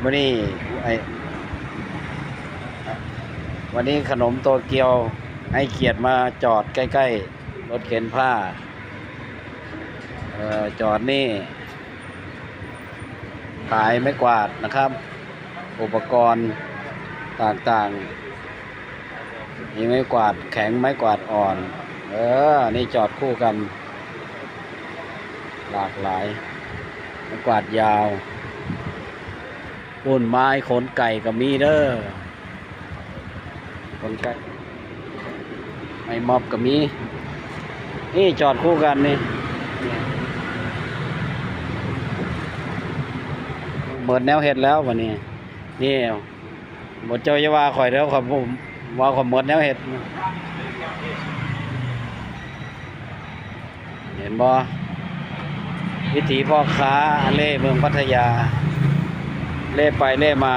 ມື້ນີ້ ໄອ້ ວັນນີ້ຂະໜົມໂຕກຽວໃຫ້ກຽດມາຈອດໃກ້ໆລົດເຂັນຜ້າ. ເອີ ຈອດນີ້ ຂາຍໄມ້ກວາດນະຄັບ ອຸປະກອນຕ່າງໆ. ມີໄມ້ກວາດແຂງ ໄມ້ກວາດອ່ອນ. ເອີ ນີ້ຈອດຄູ່ກັນ ຫຼາກຫຼາຍ. ໄມ້ກວາດຍາວ ປຸ້ນ ໄມ້ຂົນໄກ່ກໍມີເດີ ຂົນໄກ່. ໄມ້ມັອບກໍມີ. ນີ້ຈອດຄູ່ກັນນີ້. ໝົດແນວເຮັດແລ້ວບັດນີ້. ນີ້ ບໍ່ ເຈົ້າຢ່າວ່າຂ້ອຍເດີ ຂ້ອຍບໍ່ ວ່າຂ້ອຍໝົດແນວເຮັດ. ເຫັນບໍ່? ວິຖີພໍ່ຄ້າເລ່ເມືອງພັດທະຍາ ເລ່ໄປເລ່ມາ.